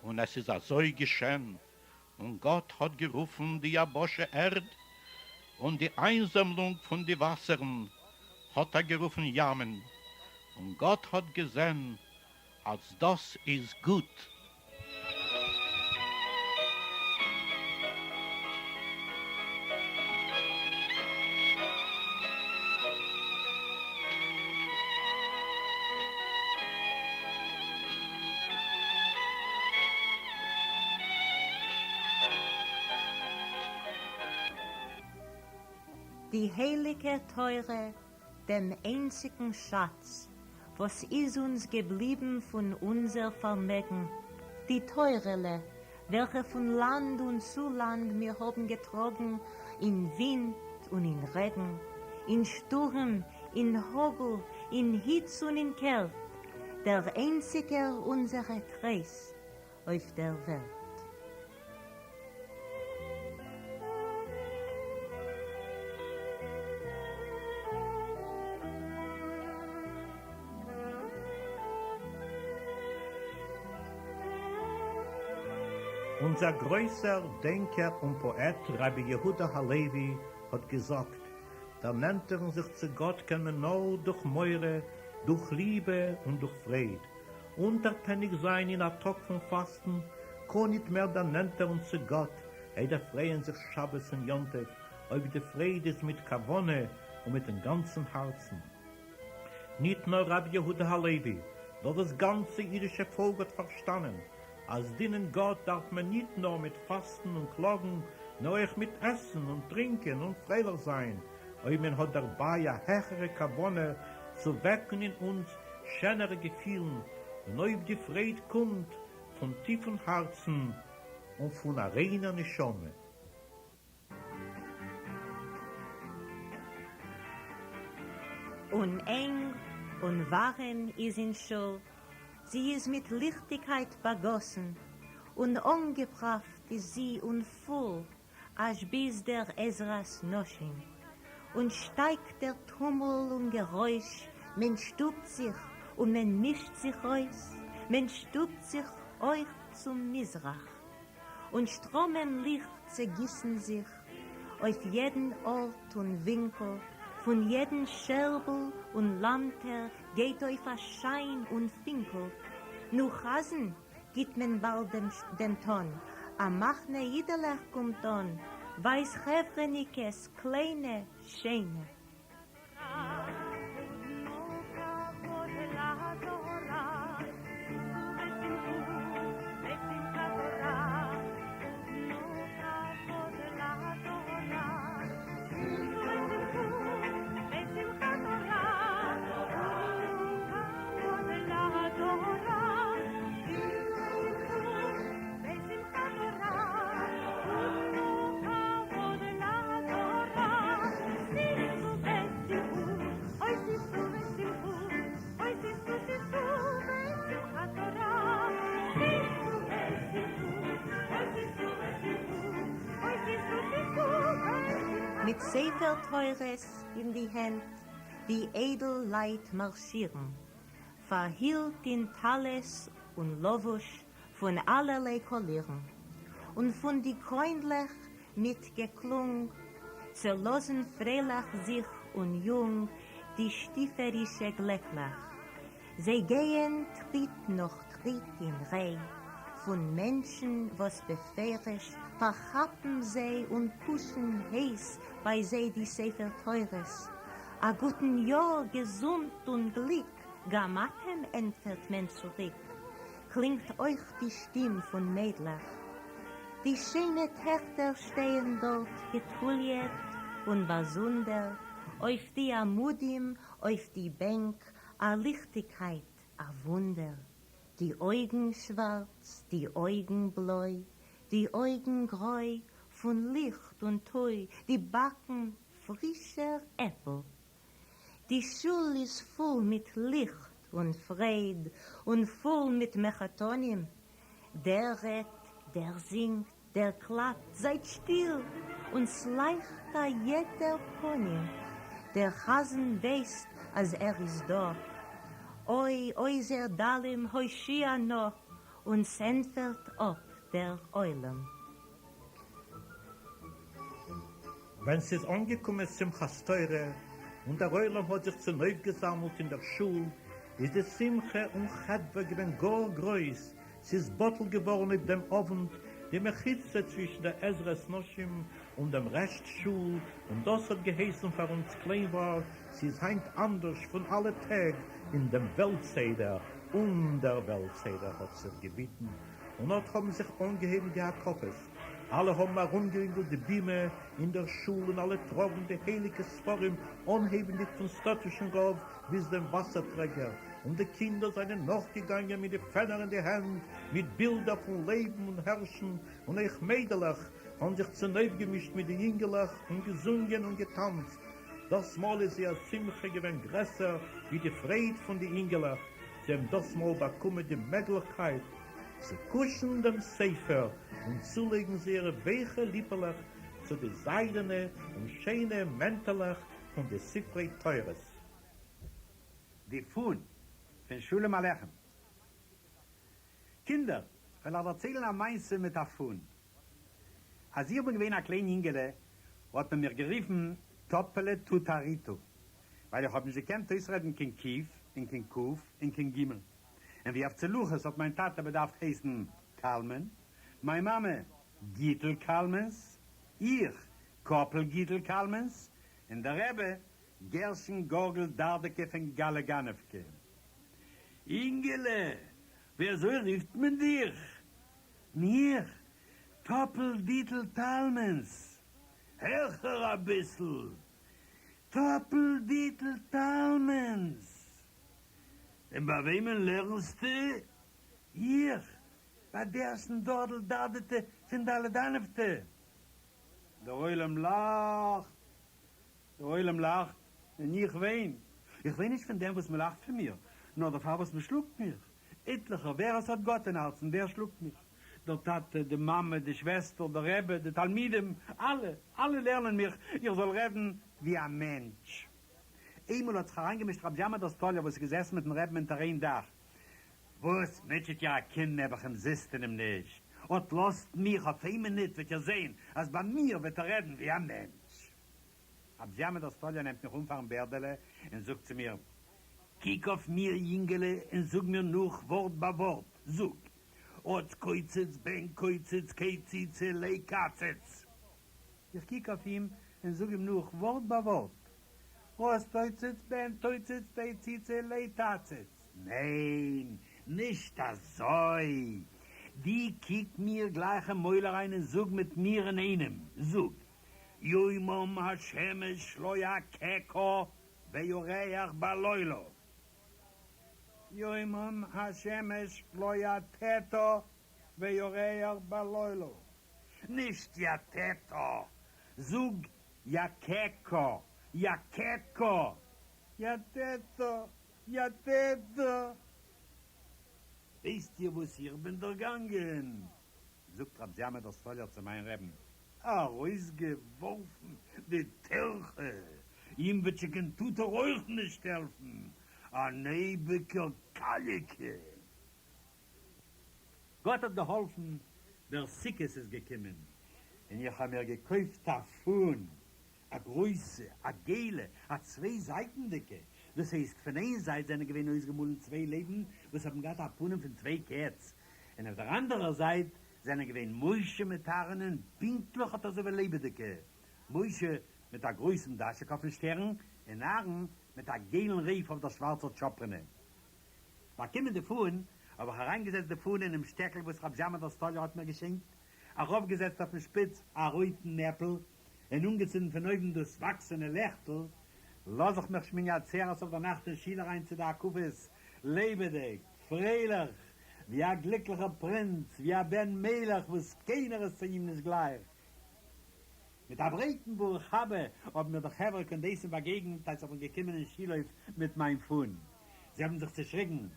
און עס איז אַזוי געשען. און גאָט האָט גערופֿן די יבשה ערד, און די אײַנזאַמלונג פֿון די װאַסערן האָט ער גערופֿן ימען. און גאָט האָט געזען, אַז דאָס איז גוט. די הייליגע תורה, דעם איינציגן שאץ וואס איז אונז געבליבן פון אונזער פארמעגן, די תורה'לע וועלכע פון לאנד און צו לאנד מיר האבן געטראגן אין ווינט און אין רעגן, אין שטורעם, אין האגל, אין היץ און אין קעלט, דער איינציגער אונזערע טרייסט אויף דער וועלט. אונזער גרויסער דענקער און פאעט רבי יהודה הלוי האט געזאגט, דערנענטערן זיך צו גאט קען מען נאר דורך מורא, דורך ליבע און דורך פרייד. אונטערטעניק זיין אין א טאג פון פאסטן קאן ניט מער דערנענטערן צו גאט, איידער פרייען זיך שבת און יום טוב, אויב די פרייד איז מיט כוונה און מיטן גאנצן הארצן. ניט נאר רבי יהודה הלוי, נאר דאס גאנצע אידישע פאלק האט פארשטאנען, אז דינען גאט דארף מען ניט נאר מיט פאסטן און קלאגן, נאר אויך מיט עסן און טרינקען און פרייליך זיין, אויב מען האט דערביי א העכערע כוונה צו וועקן אין אונז שענערע געפילן, און אויב די פרייד קומט פון טיפן הארצן און פון א ריינער נשמה. און ענג און ווארעם איז אין שול, זי איז מיט ליכטיקייט באגאסן, און אנגעפראפט איז זי און פול, אזש ביז דער עזרת נשים, און שטייגט דער טומל און גערויש, מען שטופט זיך און מען מישט זיך אויס, מען שטופט זיך אויך צום מזרח, און שטראָמען ליכט צעגיסן זיך אויף יעדן אָרט און ווינקל, פֿון יעדן שערבל און לאַמטער גייט אויף אַ שײַן און פֿינקל. נו, חזן, גיט מען באַלד דעם טאָן, אַ מחנה ייִדעלעך קומט אָן, ווײַז חבֿרהניקעס, קליינע, שיינע. מיט ספר תורות אין די הענט די איידל לייט מארשירן, פארהילט אין טלית און לבוש פון אלערליי קאלירן, און פון די קרוינדלעך מיט געקלונג, צעלאזן פרייליך זיך און יונג די שטיפערישע גלעקלעך. זיי גייען טריט נאך טריט אין ריי פון מענטשן וואס בפירוש פארכאפן זיי און קושן הייס ביי זיי די ספר תורות. א גוטן יאר געזונט און גליק גם אתם ענטפערט מען צוריק, קלינגט אויך די שטים פון מיידלעך. די שיינע טעכטער שטייען דארט געטוליעט און באזונדער אויף די עמודים אויף די בענק א ליכטיגקייט א וואונדער, די אויגן שווארץ, די אויגן בלוי, די אויגן גרוי, פון ליכט און טוי, די באקן פרישער עפל. די שול איז פול מיט ליכט און פרייד און פול מיט מחותנים, דער רעדט, דער זינגט, דער קלאפט, זייט שטיל! און ס'לייכט א יעדער פנים, דער חזן ווייסט אז ער איז דא, אוי עוזר דלים הושיעה נא, און ס'ענטפערט אפ דער עולם. ווען ס'איז אנגעקומען שמחת תורה און דער עולם האט זיך צונויפגעזאמלט אין דער שול, איז די שמחה און חדוה געווען גאר גרויס, ס'איז בטל געווארן אויף דעם אוונט די מחיצה צווישן דער עזרת נשים און דעם רעשט שול, און דאס האט געהייסן פאר אונז קליינווארג, ס'איז היינט אנדערש פון אלע טעג אין דעם וועלט סדר, און דער וועלט סדר האט זיך געביטן, און אט האבן זיך אנגעהויבן די הקפות, אלע האבן ארומגערינגלט די בימה אין דער שול און אלע טראגן די הייליגע ספרים אנהייבנדיג פון שטאטישן רב ביז דעם וואסער טרעגער, און די קינדער זענען נאכגעגאנגען מיט די פענער אין די הענט מיט בילדער פון לייבן און הערשן, און אויך מיידלעך האבן זיך צונויפגעמישט מיט די יונגעלעך און געזונגען און געטאנצט, דאס מאל איז זייער שמחה געווען גרעסער ווי די פרייד פון די אינגעלעך, זיי האבן דאס מאל באקומען די מעגליכקייט צו קושן דעם ספר און צולייגן זייערע ווייכע ליפעלעך צו די זיידענע און שיינע מענטעלעך פון די ספרי תורות. די פאן פון שלום עליכם. קינדער, כ'וועל אייך דערציילן א מעשה מיט א פאן. אז איך בין געווען א קליין יונגעלע האט מען מיך גערופן טאפעלע טוטאריטו, ווייל איך האב נישט געקענט אויסרעדן קיין קוף און קיין כף און קיין גימל. און ווי אויף צו להכעיס האט מיין טאטע באדארפט הייסן קלמן, מיין מאמע גיטל קלמנס, איך קאפל גיטל קלמנס, און דער רבי גרשון גארגל דארדעקע פון גאלעגאנעווקע. אינגעלע, ווי אזוי רופט מען דיך? מיך? טאפל דיטל טאלמענס. העכער אביסל. טאפל דיטל טאלמענס. און ביי וועמען לערנסטו? איך? ביי גרשון גארגל דארדעקע פון גאלעגאנעווקע. דער עולם לאכט. דער עולם לאכט און איך וויין. איך וויין נישט פון דעם וואס מען לאכט פון מיר, נאר דערפאר וואס מען שלאגט מיך. איטליכער, ווער עס האט גאט אין הארצן, דער שלאגט מיך. דער טאטע, די מאמע, די שוועסטער, דער רבי, די תלמידים, אלע, אלע לערנען מיך איך זאל רעדן ווי א מענטש. איינמאל האט זיך אריינגעמישט רב זיאמע דער סטאליער וואס איז געזעסן מיטן רעבן אונטער איין דאך. וואס מוטשעט איר א קינד נעבעך אומזיסט און אומנישט? אט לאזט מיך אויף איין מינוט וועט איר זען אז ביי מיר וועט ער רעדן ווי א מענטש. רב זיאמע דער סטאליער נעמט מיך אן פארן בערדעלע און זאגט צו מיר, קוק אויף מיר יונגעלע און זאג מיר נאך ווארט ביי ווארט, זאג, אץ קוצץ בן קוצץ קציצה לקצץ. איך קוק אויף אים און זאג אים נאך ווארט ביי ווארט, אץ תוצץ בן תוצץ תציצה לתצץ. ניין, נישט אזוי. דו קוק מיר גלייך אין מויל אריין און זאג מיט מיר אינאיינעם, זאג, יומם השמש לא יככה וירח בלילה. יומם השמש לא יטטה וירח בלילה. נישט יטטה, זאג יככה, יככה, יטטה, יטטה. ווייסט איר וואס איך בין דערגאנגען? זאגט רב זיאמע דער סטאליער צו מיין רעבן. אַרויסגעוואָרפֿן די טירחה, אים וועט שוין קיין טוטער אויך נישט העלפֿן, אַן אייביקער קאַליקע. גאָט האָט געהאָלפֿן, דער סוכּות איז געקומען, און איך האָב מיר געקויפֿט אַ פֿאָן, אַ גרויסע, אַ געלע, אַ צוויי-זייטנדיקע, דאָס הייסט, פֿון איין זייט זענען געווען אויסגעמאָלן צוויי לייבן, וואָס האָבן געהאַט אַ פּנים פֿון צוויי קעץ, און אויף דער אַנדערער זייט זענען געווען משה מיט אהרנען, פּינקטלעך אָט אַזוי ווי לעבעדיקע, משה מיט אַ גרויסן דאַשיק אויפֿן שטערן, און אהרן מיט אַ געלן רעף אויף דער שוואַרצער טשופּרינע. באקומען די פאן, האב איך אריינגעזעצט די פאן אינעם שטעקל וואס רב זשאמע דער סטאליער האט מיר געשענקט, ארויפגעזעצט אויפן שפיץ א רויטן עפל, און אנגעצינדן פון אויבן דאס וואקסענע לעכטל, לאז איך מיך שמיני עצרת אויף דער נאכט אין שול אריין צו די הקפות, לעבעדיג, פרייליך, ווי א גליקליכער פרינץ, ווי א בן מלך וואס קיינער איז צו אים נישט גלייך. מיט א ברייטן ברוך הבא האבן מיר די חברה קונדסים באגעגנט אלס איך בין געקומען אין שולהויף מיט מיין פאן. זיי האבן זיך צעשריגן,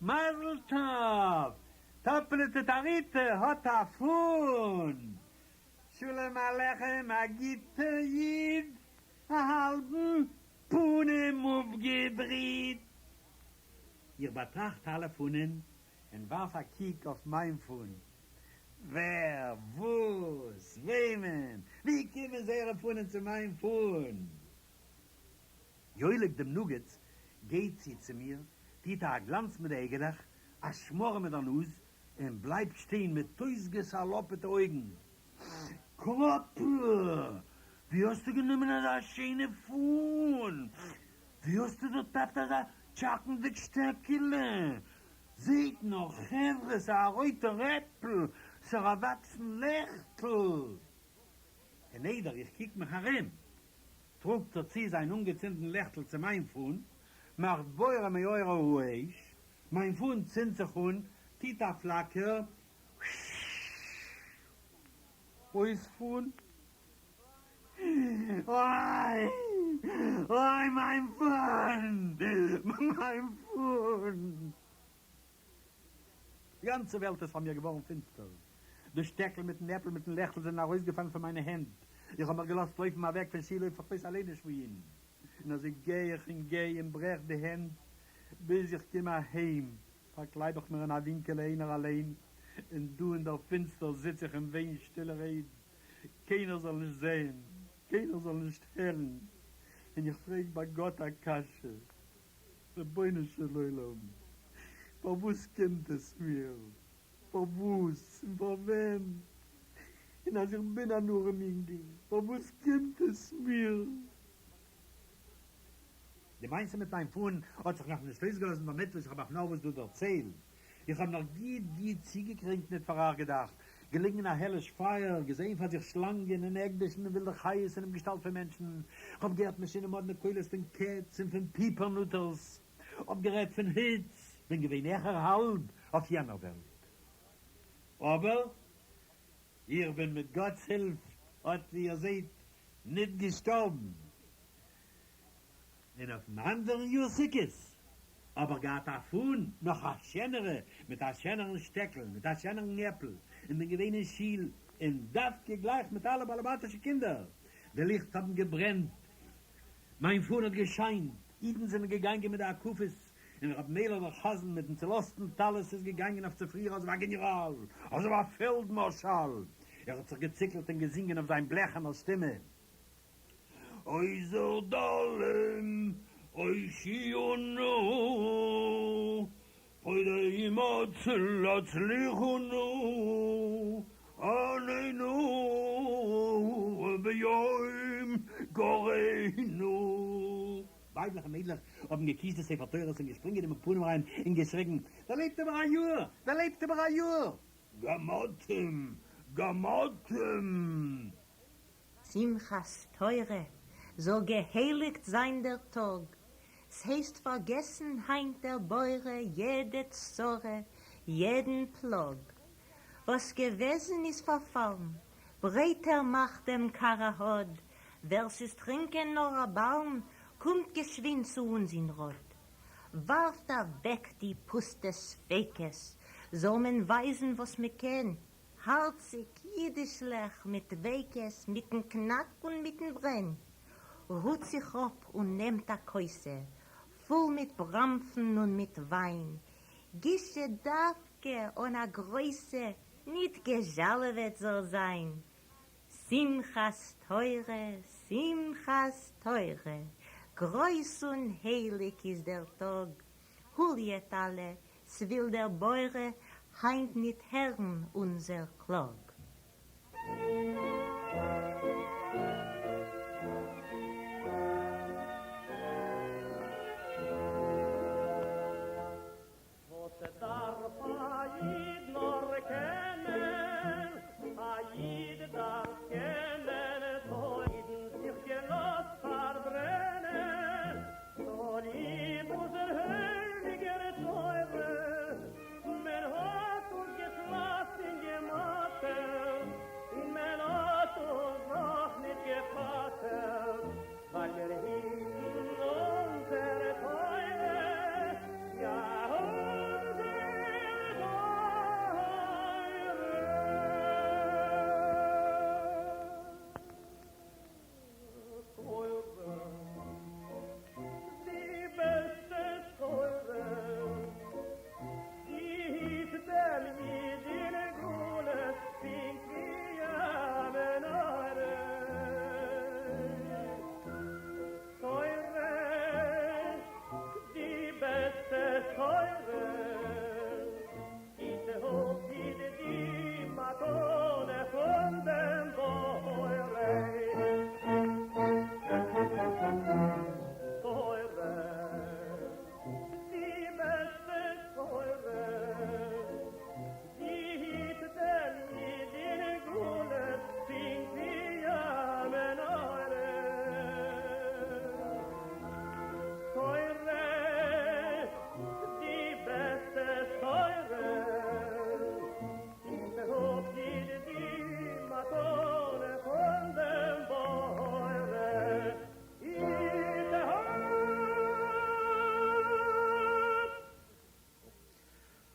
מזל טוב! טאפעלע טוטאריטע האט א פאן! שלום עליכם א גוטער איד, א האלבן פנים אפגעבריט! איך באטראכט אלע פאנען און ווארף א קוק אויף מיין פאן. ווער? וואס? וועמען? ווי קומען זייערע פאנען צו מיין פאן? יואליק דעם נגיד'ס גייט צו צו מיר, טוט א גלאנץ מיט די אייגעלעך, א שמארע מיט דער נאז, און בלייבט שטיין מיט אויסגעסאלאפעטע אויגן. קאפל! ווי האסטו גענומען אזא שיינע פאן? ווי האסטו דערטאפט אזא טשאקנדיג שטעקעלע? זעהט נאר חברה, ס'א רויטער עפל, ס'א וואקסן לעכטל! און איידער איך קוק מיך ארום, טראגט ער צו זיין אנגעצינדן לעכטל צו מיין פאן, מאכט בורא מאורי האש, מיין פאן צינדט זיך אן, טוט א פלאקער, אויס פאן, אוי! אוי מיין פאן! מיין פאן! די גאנצע וועלט איז פאר מיר געווארן פינסטער. דאס שטעקל מיטן עפל מיטן לעכטל זענען ארויסגעפאלן פון מיינע הענט. איך האב מיך געלאזט לויפן אוועק פון שול הויף, איך ווייס אליין נישט וואוהין. און אזוי גיי איך און גיי און ברעך די הענט, ביז איך קום אהיים, פארקלייב איך מיר אין א ווינקעלע איינער אליין, און דא אין דער פינסטער זיץ איך און וויין שטילערהייט, קיינער זאל נישט זען, קיינער זאל נישט הערן, און איך פרעג ביי גאט א קשיא, רבונו של עולם, פארוואס קומט עס מיר? פארוואס און פארווען? און אז איך בין אן ארעם אינגל, פארוואס קומט עס מיר? די מעשה מיט מיין פאן האט זיך נאכנישט אויסגעלאזן דערמיט וואס איך האב אייך נארוואס דא דערציילט. איך האב נאך גוט גוט צוגעקרענקט ניט פאר אייך געדאכט, געליגן אין א העליש פייער, געזען פאר זיך שלאנגען און עקדישן און ווילדע חיות אינעם געשטאלט פון מענטשן, כ'האב געהערט משונה מאדנע קולות פון קעץ און פון פיפערנוטערס, האב גערעדט פון היץ, בין געווען העכער האלב אויף יענער וועלט. אבער איך בין מיט גאט'ס הילף, אט ווי איר זעט, ניט געשטארבן. און אויפן אנדערן יאר סוכות האב איך געהאט א פאן, נאך א שענערע, מיט א שענערן שטעקל, מיט א שענערן עפל, און בין געווען אין שול, און דווקא גלייך מיט אלע באלעבאטישע קינדער, די ליכט האבן געברענט, מיין פאן האט געשיינט, אידן זענען געגאנגען מיט די הקפות, און ר' מיילעך דער חזן מיטן צולאזטן טלית איז געגאנגען אויף צופריער אזוי ווי א גענעראל, אזוי ווי א פעלדמארשאל, ער האט זיך געציקלט און געזינגען אויף זיין בלעכענער שטימע. עוזר דלים הושיעה נא, פודה ומציל הצליחה נא, עננו ביום קראנו. ווייבלעך און מיידלעך האבן געקישט די ספר תורות און געשפרינגען אים אין פנים אריין און געשריגן, דערלעבט איבער א יאר! דערלעבט איבער א יאר! גמרתם! גמרתם! שמחת תורה, זאל געהייליגט זיין דער טאג, ס'הייסט פארגעסן היינט דער בורא יעדע צרה, יעדן פלאג, וואס געוועזן איז פארפאלן, ברייטער מאכט דעם קאראהאד, ווער ס'איז טרינקען נאר א בעלן, קומט געשווינד צו אונז אין ראד. ווארפט אוועק די פוסטע ספיקות, זאל מען ווייזן וואס מ'קען. האַרציק, ייִדישלעך, מיט דבֿקות, מיטן קנאַק און מיטן ברען. רוט זיך אָפּ און נעמט אַ כּוסע, פֿול מיט בראַנפֿן און מיט ווײַן. גיט זשע דווקא אָן אַ גרויסע, ניט געזשאַלעוועט זאָל זײַן. שמחת תורה, שמחת תורה, גרויס און הייליק איז דער טאָג, הוליעט אַלע, ס'וויל דער בורא היינט ניט הערן אונזער קלאג. וואס דארף א איד נאר קענען, א איד דארף קענען תורה, אידן זיך געלאזט פארברענען, צוליב אונזער הייליגער תורה, מען האט אונז געשלאגט און געמאטערט, און מען האט אונז נאך ניט געפטר'ט, ווייל מיר היטן אונזער תורה, יא אונזער תורה. תורה, די בעסטע תורה, זי היט דעם איד אין גלות פונקט ווי א מנורה. תורה, די בעסטע תורה, היט אפ איד די מתנה פון דעם בורא. תורה, די בעסטע תורה, זי היט דעם איד אין גלות פונקט ווי א מנורה. תורה, די בעסטע תורה, היט אפ איד די מתנה פון דעם בורא. היט אפ.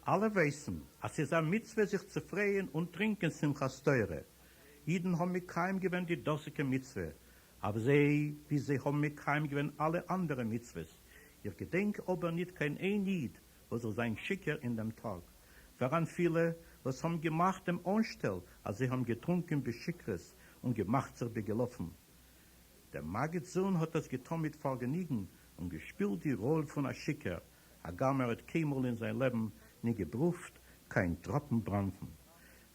אלע ווייסן אז ס'איז א מצוה זיך צו פרייען און טרינקען שמחת תורה. אידן האבן מקיים געווען די דאזיגע מצוה, אזוי ווי זיי האבן מקיים געווען אלע אנדערע מצוות. איך געדענק אבער ניט קיין איין איד וואס זאל זיין שיכור אין דעם טאג. פאראן פילע וואס האבן געמאכט דעם אנשטעל אז זיי האבן געטרונקען בשכרות און געמאכט זיך בגעלאפן. דער מגיד'ס זון האט דאס געטאן מיט פארגעניגן און געשפילט די ראל פון א שיכור, הגם ער האט קיינמאל אין זיין לעבן ניט געפרואווט קיין טראפן בראנפן.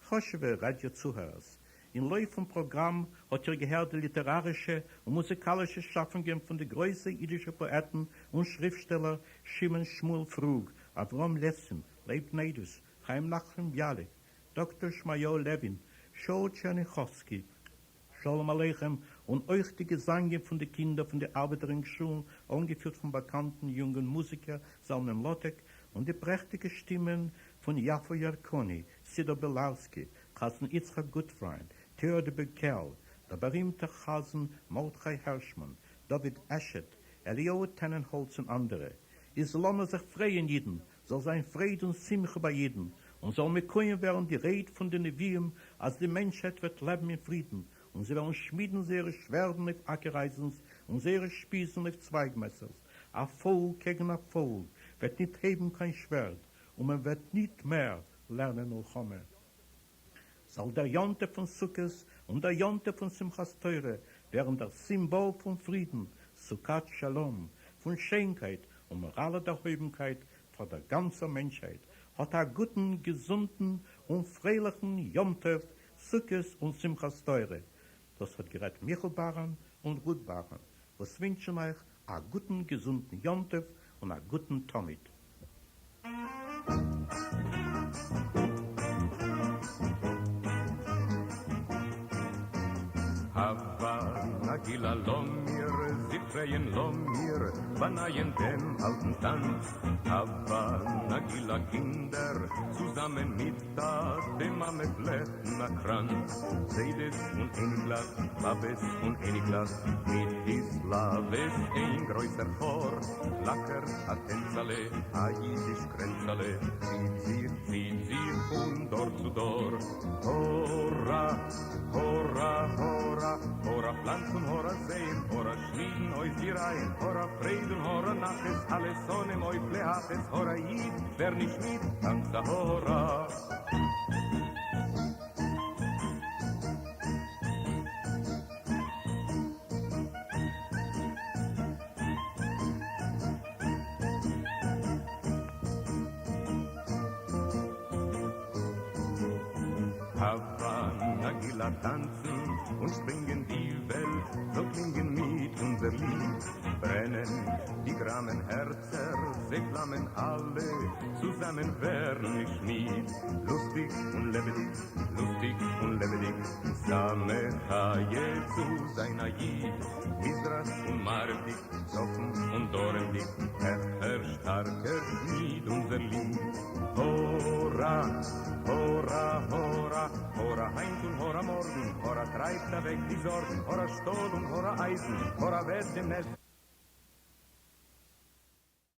חשוב'ע ראדיא צוהערערס, אין לויף פון פראגראם האט איר געהערט די ליטערארישע און מוזיקאלישע שאפונגען פון די גרויסע אידישע פאעטן און שריפטשטעלער שמעון שמואל פרוג, אברהם ליעסין, לייב ניידוס, חיים נחמן ביאליק, דאקטאר שמריהו לעווין, שאול טשערניחובסקי, שלום עליכם, און אויך די געזאנגען פון די קינדער פון די ארבעטער-רינג שולן אנגעפירט פון באקאנטן יונגן מוזיקער זלמן מלאטעק, און די פרעכטיגע שטימען פון יפה ירקוני, סידור בעלארסקי, חזן יצחק גוטפריינד, טעאדער בעקעל, דער בארימטער חזן מרדכי הערשמאן, דוד עשת, אליהו טענענהאלץ און אנדערע. איז לאמיר זיך פרייען אידן, זאל זיין פרייד און שמחה ביי אידן, און זאל מקוים ווערן די רייד פון די נביאים אז די מענטשהייט וועט לעבן אין פרידן, און זיי וועלן שמידן זייערע שווערדן אויף אקער-אייזנס און זייערע שפיזן אויף צווייג-מעסערס, א פאלק קעגן א פאלק וועט ניט הייבן קיין שווערד, און מען וועט ניט מער לערנען מלחמה. זאל דער יום טוב פון סוכות און דער יום טוב פון שמחת תורה ווערן דער סימבאל פון פרידן, סוכת שלום, פון שיינקייט און מאראלע דערהויבנקייט פאר דער גאנצער מענטשהייט. האט א גוטן, געזונטן און פרייליכן יום טוב סוכות און שמחת תורה. דאס האט גערעדט מיכל באראן און רות באראן, וואס ווינטשן אייך א גוטן געזונטן יום טוב און א גוטן תמיד. הבה נגילה לאמיר זיך פרייען לאמיר באנייען דעם אלטן טאנץ הבה נגילה קינדער צוזאמען מיט טאטע מאמע פלעכטן א קראנץ זיידעס און אייניקלעך באבעס און אייניקלעך מיט די סלאוועס איין גרויסער כאר פלאקערט א טענצעלע א אידיש קרענצעלע ציט זיך ציט זיך פון דור צו דור. פלאנצן, הורא זייען, הורא שמידן אויס די רייען, הורא פרייד און הורא נחת, אלע שונאים אויף להכעיס, הורא איד, ווער נישט מיד, טאנץ א הורא. הבה נגילה טאנצן און שפרינגען די וועלט זאל קלינגען מיט אונזער ליד ברענען די גראמען הערצער זיי פלאמען אלע צוזאמען ווערן נישט מיד לוסטיג און לעבעדיג לוסטיג און לעבעדיג ס'א מחיה צו זיין א איד מזרח און מערבדיג צפון און דרומדיג העכער שטארקער שמיד אונזער ליד הורא הורא הורא הורא היינט און הורא מארגן הורא טרייבט אוועק די זארגן הורא שטאל און הורא אייזן הורא וועט דעם נס.